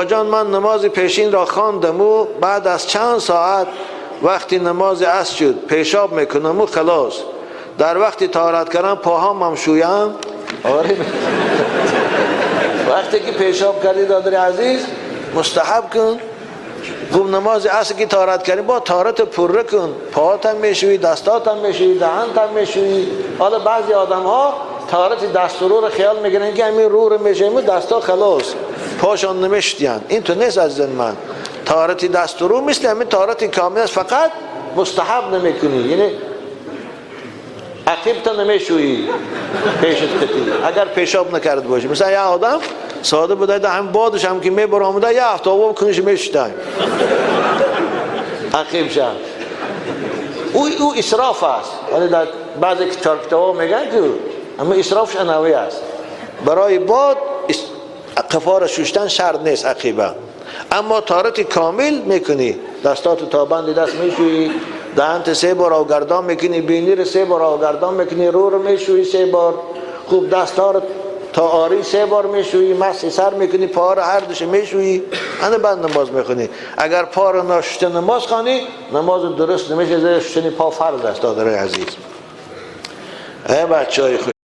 Бобоҷон, ман намози пешинро хондаму баъд аз чанд соат вақти намози аср шуд, пешоб мекунаму халос. Дар вақти таҳорат кардан поҳомам шӯям? Оре, вақте ки пешоб кардӣ, додари азиз, мустаҳаб кун. Хуб, намози аср ки таҳорат кардӣ, бо таҳорат пурра кун, поҳотам мешӯӣ, дастотам мешӯӣ, даҳантам мешӯӣ. Ҳоло баъзе одамҳо таҳорати даст рӯ хиёл мекунанд, ки ҳамин рӯ мешӯем, дасто халос, пошон намешӯянд. Ин ту нест, азизани ман. Таҳорати даст рӯ мисли ҳамин таҳорати комил аст, фақат мустаҳаб намекунӣ, яъне ақибта намешӯӣ пешат қатӣ, агар пешоб накарда бошӣ. Масалан, як одам сода буда, ҳам бодаш ҳам ки мебаромада, як ҳафта об куниш мешутай ақибша. Ӯ исроф аст. Вале дар баъзе китобҳо мегӯянд, ки аммо исрофш анавӣ аст. Барои бод қафора шуштан шарт нест ақиба, аммо таҳорати комил мекунӣ, дастоту то банди даст мешӯӣ, даҳант се бор овгардон мекунӣ, бинира се бор овгардон мекунӣ, рӯро мешӯӣ се бор, хуб, дастҳоро то ори се бор мешӯӣ, масҳи сар мекунӣ, поҳоро ҳар душа мешӯӣ, ана баъд намоз мехонӣ. Агар поро ношушта намоз хонӣ, намоз дуруст намешавад. Шуштани по фарз аст, додарои азиз. Э, бачаҳои хуш.